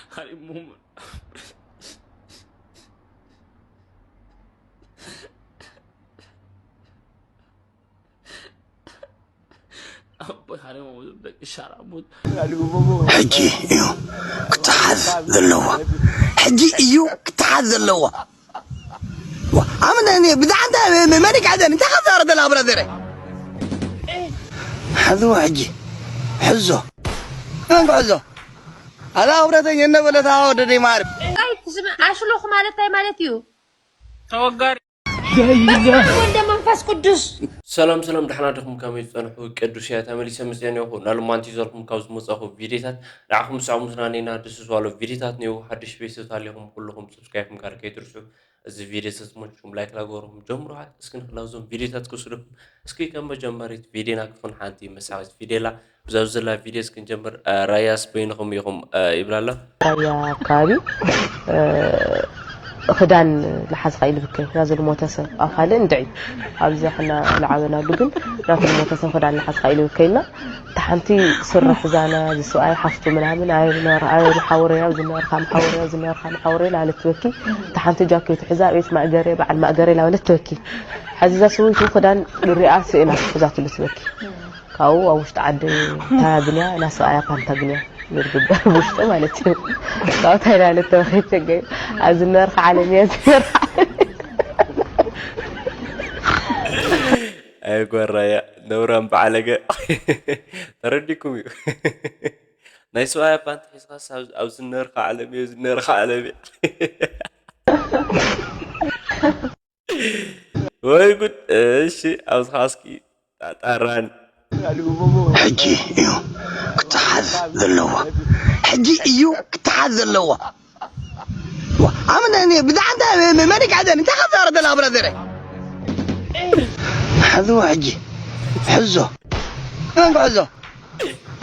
Hari mum. ኣቦይ ሓደ መውዝም ደቂ ሻራሙት። ሕጂ እዩ ክትሓዝ ዘለዎ። ሕጂ እዩ ክትሓዝ ዘለዎ። ዋ፣ ኣምን እኔ ብዛዕባ እንታይ መ- መ- መን ይካዘን እንታይ ከዛረ ደላ ብራዘረ። ሕዝዎ ሕጂ ሕዞ። መን ክሕዞ? ኣዛ ኣብረተኝ እነበለታ ወደደይ ማርም። ኣይ ትስምዕ ኣሽሎኽ ማለት እንታይ ማለት እዩ? ተወጋሪ ወልደ መንፈስ ቅዱስ። ሰላም ሰላም፣ ደሕና ዲኹም? ከመይ ዝጸንሑ ቅዱስ እያ ተመሊሰ መጽአ ኔኹ። ናልማንቲ ዘልኩም ካብ ዝመጻኹ ቪዲዮታት ንዓኹም ዝስዕሙ ዝናነይና ደስ ዝባሎ ቪዲዮታት ኔው። ሓድሽ ቤተሰብ ታሊኹም ኩልኹም ሰብስክራይብ ምግባር ከይትርስዑ። እዚ ቪዲዮ ተዝመችኩም ላይክ ላገበርኩም ጀምሩሓት። እስኪ ንክላብዞም ቪዲዮታት ክስዱኩም። እስኪ ከም መጀመሪት ቪዲዮና ክኹን ሓንቲ መሳኺት ቪዲዮ ላ ብዛብ ዘላ ቪዲዮ እስክንጀምር ራያስ በይንኹም ኢኹም ይብላ ኣሎ። ራያ ኣከባቢ ክዳን ለሓዝካ ኢልብከ ናዚ ልሞተ ሰብ ኣብ ካልእ እንድዒ ኣብዚ ሕና ለዓበናሉ ግን ናቲ ልሞተ ሰብ ክዳን ለሓዝካ ኢልብከ ኢልና እታ ሓንቲ ስረ ሕዛና ዝስብኣይ ሓፍቱ ምናምን ኣበይ ዝነበርካ ኣበይ መሓውረያ ዝነበርካ መሓውረያ ዝነበርካ መሓውረያ ላለ ትበኪ እታ ሓንቲ ጃኬቱ ሕዛ ቤት ማእገረ በዓል ማእገረ ላበለት ትበኪ ሓዚዛ ሰበይቱ ክዳን ንሪኣ ስእላ ሕዛትሉ ትበኪ ካብኡ ኣብ ውሽጢ ዓዲ እንታይ ኣግንያ ናስኣ ያፓን ተግንያ ዝግበር ውሽጢ ማለት እዩ ካብኡ እንታይ ናለ ተበኺት ተገዩ ኣብዚ ነበርካ ዓለም እያ ዝነበርካ ኣይጓራያ ነውራም በዓለገ ተረዲኩም እዩ ናይ ሰብኣያ ፓንት ሒዝካስ ኣብ ዝነበርካ ዓለም እየ ዝነበርካ ዓለም እየ ወይ ጉድ እሺ ኣብዚ ካስኪ ጣጣራን ሕጂ እዩ ክትሓዝ ዘለዎ ሕጂ እዩ ክትሓዝ ዘለዎ ኣምን እኔ ብዛዕባ እንታይ መሪቅ ዓደን እንታይ ካብ ዛረ ደላ ብራዘረ ሕዝዎ ሕጂ ሕዞ መን ክሕዞ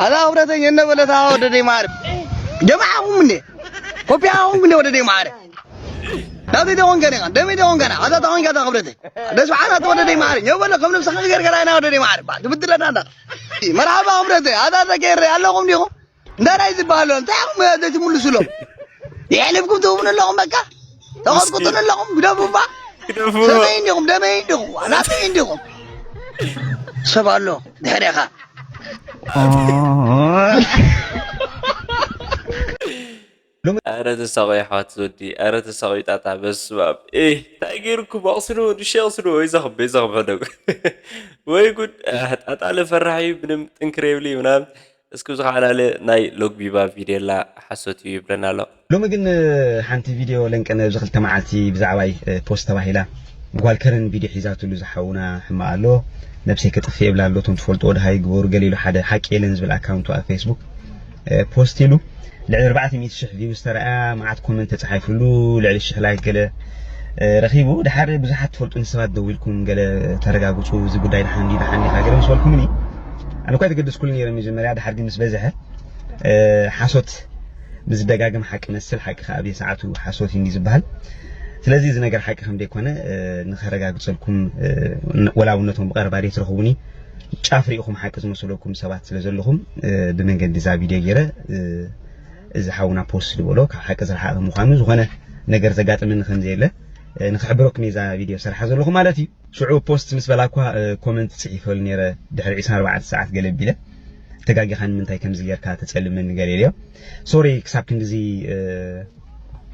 ኣላ ክብረተኝ እነበለታ ወደደይ ማዕረ ጀማዓ ኹም እንዴ ኮፒያ ኹም እንዴ ወደደይ ማዕረ ናተይ ተኾንከ ዲኻ ደመይ ተኾንከና ኣታ ተኾንካ እታ ክብረተይ ደስ በሓና ተወደደይ ማዕረ ኘው በሎ ከም ነብስኻ ገርገራ ኢና ወደደይ ማዕረ ትብድለና እንዳ መርሓባ ክብረተይ ኣታ ተገይረ ኣለኹም ዲኹም እንዳራይ ዝበሃሎ እንታይ ኢኹም ዘይትምልሱሎም የሕልፍኩም ትህቡን ኣለኹም በቃ ተቐጥቅጡን ኣለኹም ግደፉ እባ ሰበይ እንዲኹም ደመይ እንዲኹም ኣናተይ እንዲኹም ሰብ ኣሎ ድሕሬኻ ኣረ ተሳቆ ኣሕዋት ዝወዲ ኣረ ተሳቆ ጣጣ በስባብ እንታይ ገይርኩም ኣቕስዶ ንሸ ኣቕስዶ ወይ ዘኽብ ወይ ዘኽብ ሕደጉ ወይ ጉድ ጣጣ ለፈራሕ እዩ ምንም ጥንክር የብሊ ምናምን እስኪ ብዝኸዓላለ ናይ ሎግቢባ ቪድዮ ላ ሓሶት እዩ ይብለና ኣሎ። ሎሚ ግን ሓንቲ ቪድዮ ለንቀነ ኣብዚ ክልተ መዓልቲ ብዛዕባይ ፖስት ተባሂላ ጓል ከረን ቪድዮ ሒዛትሉ ዝሓውና ሕማቕ ኣሎ ነብሰይ ከጥፍእ የብላ ኣሎ እቶም ትፈልጥዎ ድሃይ ግበሩ ገለ ኢሉ ሓደ ሓቂ የለን ዝብል ኣካውንቱ ኣብ ፌስቡክ ፖስት ኢሉ ልዕሊ ኣርባዕተ ሚእቲ ሽሕ ቪውስ ተረኣያ መዓት ኮመንት ተፃሒፍሉ ልዕሊ ሽሕ ላይክ ገለ ረኺቡ ድሓር ብዙሓት ትፈልጡኒ ሰባት ደዊልኩም ገለ ተረጋግፁ እዚ ጉዳይ ድሓን ድዩ ድሓን ዲኻ ገለ ምስ በልኩምኒ ኣነ እኳ ኣይተገደስኩሉ ነይረ መጀመርያ ድሓር ግን ምስ በዝሐ ሓሶት ንዝደጋግም ሓቂ መስል ሓቂ ከዓ ኣብ ሰዓቱ ሓሶት እዩ ዝበሃል ስለዚ እዚ ነገር ሓቂ ከም ዘይኮነ ንኸረጋግፀልኩም ወላ እውን ነቶም ብቐረባ ደይ ትረኽቡኒ ጫፍ ርኢኹም ሓቂ ዝመስለኩም ሰባት ስለ ዘለኹም ብመንገዲ እዛ ቪድዮ ገይረ እዚ ሓውና ፖስት ዝበሎ ካብ ሓቂ ዝረሓቐ ምዃኑ ዝኾነ ነገር ዘጋጠመኒ ከም ዘየለ ንክሕብረኩም እዛ ቪድዮ ሰርሓ ዘለኹ ማለት እዩ ሽዑ ፖስት ምስ በላ እኳ ኮመንት ፅሒፈሉ ነይረ ድሕሪ ዕስራን ኣርባዕተን ሰዓት ገለ ቢለ ተጋጊኻ ንምንታይ ከምዚ ጌርካ ተፀልመኒ ገለ ኢለዮ ሶሪ ክሳብ ክንድዚ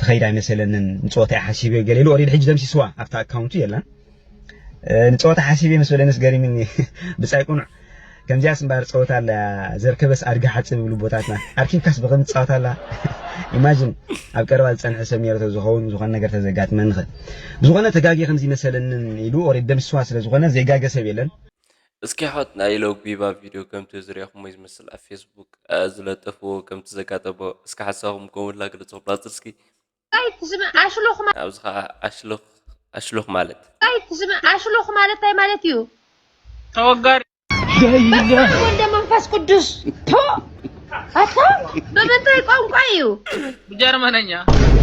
ተኸይድ ኣይመሰለንን ንፀወታ ሓሲበዮ ገለ ኢሉ ኦሬዲ ሕጂ ደምሲስዋ ኣብታ ኣካውንቱ የላን ንፀወታ ሓሲብ ምስ በለንስ ገሪምኒ ብፃይ ቁኑዕ ከምዚያስ እምበኣር ፀወታ ኣላ ዘርከበስ ኣድጋ ሓፂ ብብሉ ቦታትና ኣርኪብካስ ብኸም ትፃወት ኣላ ኢማጅን ኣብ ቀረባ ዝፀንሐ ሰብ ነይረ ተዝኸውን ዝኾነ ነገር ተዘጋጥመ ንኽእል ብዝኾነ ተጋጊ ከምዚ መሰለንን ኢሉ ኦሬድ ደምስዋ ስለ ዝኾነ ዘይጋገ ሰብ የለን እስኪ ሓወት ናይ ሎግ ቢባ ቪድዮ ከምቲ ዝሪእኹሞ ዝመስል ኣብ ፌስቡክ ዝለጠፍዎ ከምቲ ዘጋጠሞ እስኪ ሓሳኹም ከምላ ግለፅኹም ናፅር እስኪ እንታይ ትስምዕ ኣሽሎኽ ማለት ኣብዚ ከዓ ኣሽሎኽ ኣሽሎኽ ማለት እንታይ ትስምዕ ኣሽሎኽ ማለት እንታይ ማለት እዩ ተወጋሪ በስመ አብ ወልደ መንፈስ ቅዱስ ቶ ኣታ በምንታይ ቋንቋ እዩ ብጀርመነኛ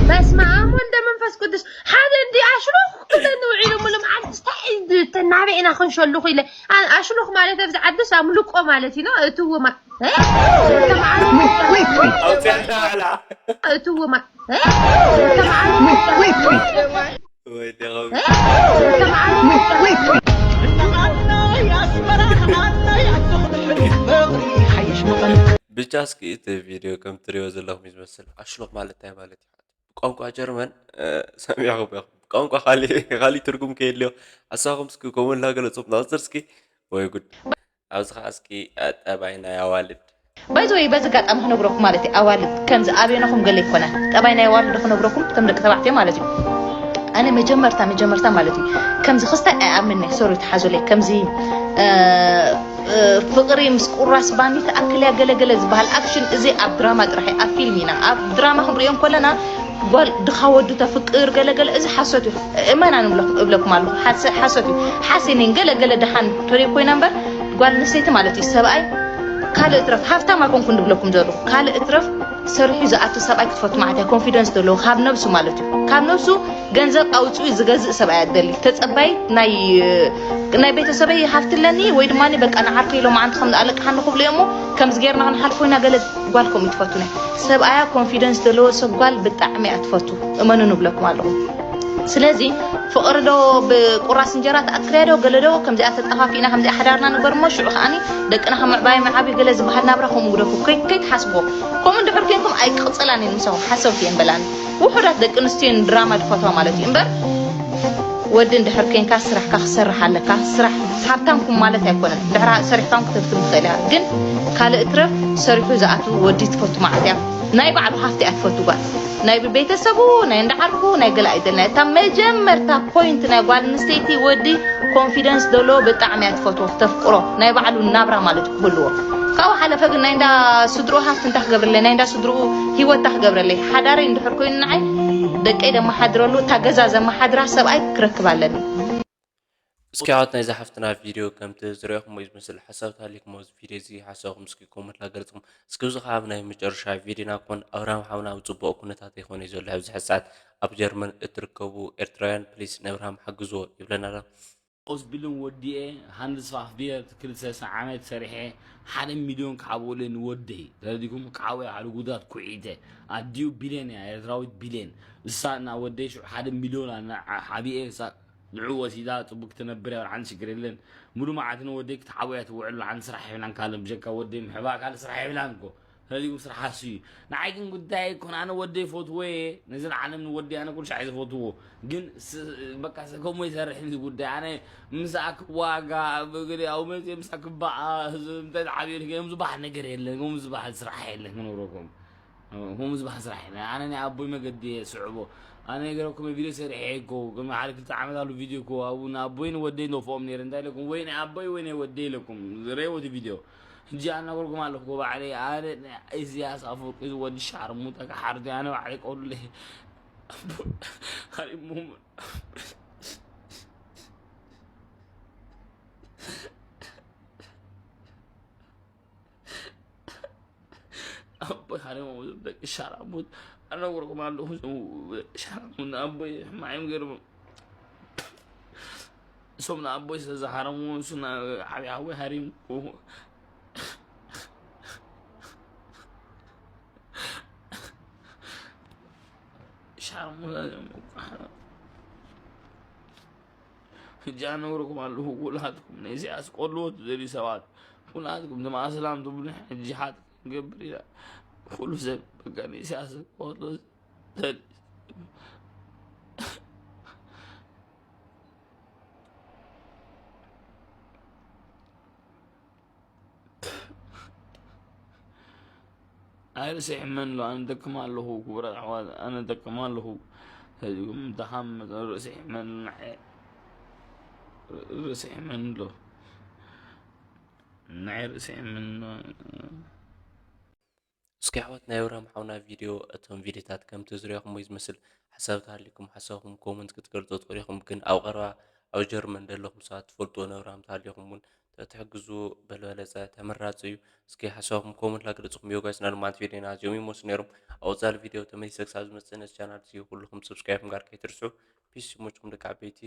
በስመ አብ ወልደ መንፈስ ቅዱስ ሓደ እንዲ ኣሽሎኽ ክብለኒ ውዒሉ ሙሉ መዓልቲ ስታይ ናበይ ኢና ክንሸልኹ ኢለ ኣሽሎኽ ማለት ኣብዚ ዓድስ ኣምልቆ ማለት እዩ እትዎ ኣውፅያ ተባዕላ እትዎ ማ- ወይ ደኸም ብቻ እስኪ እቲ ቪድዮ ከም ትሪኦ ዘለኹም እዩ ዝመስል። ኣሽሎኽ ማለት እንታይ ማለት እዩ? ብቋንቋ ጀርመን ሰሚዕኹም ኢኹም። ብቋንቋ ካሊእ ትርጉም ከየድልዮ ሓሳኹም እስኪ ኮመንት ላገለጹ ናፅር እስኪ ወይ ጉድ። ኣብዚ ከዓ እስኪ ጠባይ ናይ ኣዋልድ ባይዘወይ በዚ ኣጋጣሚ ክነግረኩም ማለት እዩ ኣዋልድ ከምዚ ኣበየነኹም ገለ ይኮነ ጠባይ ናይ ኣዋልድ ክነግረኩም ከም ደቂ ተባዕትዮ ማለት እዩ። ኣነ መጀመርታ መጀመርታ ማለት እዩ ከምዚ ክስታይ ኣይኣምንነ ሶሪ ተሓዙለይ ከምዚ ፍቅሪ ምስ ቁራስ ባኒ ተኣክል እያ ገለገለ ዝበሃል ኣክሽን እዚ ኣብ ድራማ ጥራሕ እዩ ኣብ ፊልም ኢና ኣብ ድራማ ክንሪኦ ከለና ጓል ድኻ ወዱ ተፍቅር ገለገለ እዚ ሓሶት እዩ። እመና ንብለኩም እብለኩም ኣለኹ ሓሰ- ሓሶት እዩ። ሓሴነን ገለገለ ደሓን ተሪር ኮይና እምበር ጓል ኣንስተይቲ ማለት እዩ ሰብኣይ ካልእ እትረፍ ሃፍታም ኣይኮንኩን ድብለኩም ዘለኹ ካልእ እትረፍ ሰሪሑ ዝኣቱ ሰብኣይ ክትፈቱ ማለት እያ ኮንፊደንስ ዘለዎ ካብ ነብሱ ማለት እዩ ካብ ነብሱ ገንዘብ ኣውፅኡ ዝገዝእ ሰብኣይ ኣደሊ ተፀባይ ናይ ናይ ቤተሰበይ ሃፍቲ ኣለኒ ወይ ድማ በቃ ንዓርከ ኢሎም ዓንቲ ከም ኣለቅሓኒ ክብሉ እሞ ከምዚ ጌርና ክንሓልፎ ኢና ገለ ጓል ከምኡ ትፈቱ ናይ ሰብኣያ ኮንፊደንስ ዘለዎ ሰብ ጓል ብጣዕሚ እያ ትፈቱ እመኑ ንብለኩም ኣለኹ ስለዚ ፍቕሪ ዶ ብቁራስ እንጀራ ተኣክልያ ዶ ገለ ዶ ከምዚኣ ተጠፋፊእና ከምዚኣ ሓዳርና ንበር እሞ ሽዑ ከዓኒ ደቅና ከም ምዕባይ ምዓብዩ ገለ ዝበሃል ናብራ ከምኡ ግደፉ ከይትሓስቦ ከምኡ እንድሕር ኮንኩም ኣይቅፅላን እየን ምሳኹም ሓሰብቲ እየን በላኒ ውሑዳት ደቂ ኣንስትዮ ድራማ ዝፈትዋ ማለት እዩ እምበር ወዲ እንድሕር ኮንካ ስራሕካ ክሰርሕ ኣለካ ስራሕ ሃብታም ኩን ማለት ኣይኮነን እንድሕር ሰሪሕካ ክትህፍትም ትኽእል ኢኻ ግን ካልእ እትረፍ ሰሪሑ ዝኣቱ ወዲ ትፈቱ ማለት እያ ናይ ባዕሉ ሃፍቲ እያ ትፈቱ ጓል ናይ ቤተሰቡ ናይ እንዳዓርኩ ናይ ገለ ኣይደልና እታ መጀመርታ ፖይንት ናይ ጓል ኣንስተይቲ ወዲ ኮንፊደንስ ዘለዎ ብጣዕሚ እያ ትፈትዎ ተፍቅሮ ናይ ባዕሉ ናብራ ማለት ክህልዎ ካብኡ ሓለፈ ግን ናይ እንዳ ስድሮ ሃፍቲ እንታ ክገብረለይ ናይ እንዳ ስድርኡ ሂወት እንታ ክገብረለይ ሓዳረይ እንድሕር ኮይኑ ንዓይ ደቀይ ደመሓድረሉ እታ ገዛ ዘመሓድራ ሰብኣይ ክረክብ ኣለኒ እስኪ ዓወት ናይዛ ሓፍትና ቪድዮ ከምቲ ዝረኹሞ እዩ ዝመስል ሓሳብ ተሃሊኩም ኣብዚ ቪድዮ እዚ ሓሳብኩም እስኪ ኮመንት ላገለፅኩም እስኪ እዚ ከዓ ኣብ ናይ መጨረሻ ቪድዮና ክኾን ኣብርሃም ሓውና ኣብ ፅቡቅ ኩነታት ይኾነ እዩ ዘሎ ኣብዚ ሕዚ ሰዓት ኣብ ጀርመን እትርከቡ ኤርትራውያን ፕሊስ ንኣብርሃም ሓግዝዎ ይብለና ኣሎ ኦስቢልን ወዲኤ ሃንድስፋፍ ቢየርት ክልተ ዓመት ሰሪሐ ሓደ ሚልዮን ክሓብኦለ ንወደይ ተረዲኩም ክሓቦ ሓደ ጉዳት ኩዒተ ኣዲዩ ቢልየን እያ ኤርትራዊት ቢልየን እሳ እና ወደይ ሽዑ ሓደ ሚልዮን ኣና ሓቢኤ እሳ ንዑ ወሲዳ ጽቡቅ ክትነብር እያ ሓንቲ ሽግር የለን ሙሉ መዓልቲ ንወደይ ክትሓቦ እያ ትውዕል ሓንቲ ስራሕ የብላን ካልእ ብጀካ ወደይ ምሕባ ካልእ ስራሕ የብላን እኮ ተረዲኩም ስራሕ ሃስዩ እዩ ንዓይ ግን ጉዳይ ኣይኮን ኣነ ወደይ ፈትዎ እየ ነዚ ንዓለም ንወደይ ኣነ ኩሉ ሻዕ ዝፈትዎ ግን በቃ ከምኡ ይሰርሕ እዚ ጉዳይ ኣነ ምሳኣ ክዋጋ ገሊኣው መፅእ ምሳ ክበኣስ እንታይ ዝዓብየሉ ገ ዝባሃል ነገር የለን ከምኡ ዝባሃል ስራሕ የለን ክነግረኩም ከምኡ ዝባሃል ስራሕ የለን ኣነ ናይ ኣቦይ መገዲ እየ ስዕቦ ኣነ ነገረኩም ቪድዮ ሰሪሐ እኮ ቅድሚ ሓደ ክልተ ዓመት ኣሉ ቪድዮ እኮ ኣብኡ ንኣቦይ ንወደይ ነፎኦም ነይረ እንታይ ኢለኩም ወይ ናይ ኣቦይ ወይ ናይ ወደይ ኢለኩም ዝረእዎ እቲ ቪድዮ ሕጂ ኣናገርኩም ኣለኩ ባዕለይ ኣነ ናይ ኢሳያስ ኣፈወርቂ ዝወዲ ሻርሙጣ ክሓርድ ኣነ ባዕለይ ቆሉለ ሃሪሞም ኣቦይ ሃሪሞም እዞም ደቂ ሻራሙት ኣናገርኩም ኣለኹ እዞም ደቂ ሻራሙት ንኣቦይ ሕማዮም ገይሮም እሶም ንኣቦይ ስለዝሃረሙ እሱ ዓብይ ሓወይ ሃሪሙ ሻርሙጣ ሕጂ ኣነግረኩም ኣለኹ ኩላትኩም ንኢሳያስ ቆልዎ ትደልዩ ሰባት ኩላትኩም ትም ኣስላም ትብሉ ሕጂ ሓት ክንገብር ኢና ኩሉ ሰብ በቃ ንኢሳያስ ቆልዎ ኣይርስሕመን ኣሎ ኣነ ደክም ኣለኹ ክቡራት ኣሕዋት ኣነ ደክም ኣለኹ ህዝብኩም ድኻም ርእሲ ሕመን ርእሲ ሕመን ኣሎ ናይ ርእሲ ሕመን ኣሎ እስኪ ኣሕዋት ናይ ኣብርሃም ሓውና ቪድዮ እቶም ቪድዮታት ከምቲ ዝሪኦኹም ወይ ዝመስል ሓሳብ ተሃሊኩም ሓሳብኩም ኮመንት ክትገልፁ ትኽእሉ ኢኹም ግን ኣብ ቀረባ ኣብ ጀርመን ዘለኹም ሰባት ትፈልጥዎ ነብርሃም ተሃሊኹም እውን ተትሕግዙ በልበለፀ ተመራፂ እዩ እስኪ ሓሳብኩም ኮመንት ላግለፅኩም ዮ ጋይስ ናድማንት ቪድዮና እዚኦም ይመስሉ ነይሮም ኣብ ወፃሊ ቪድዮ ተመሊሰ ክሳብ ዝመፅእ ነዚ ቻናል እዚ ኩልኹም ሰብስክራይብ ምግባር ከይትርስዑ ፒስ ይመችኩም ደቂ ዓበይቲ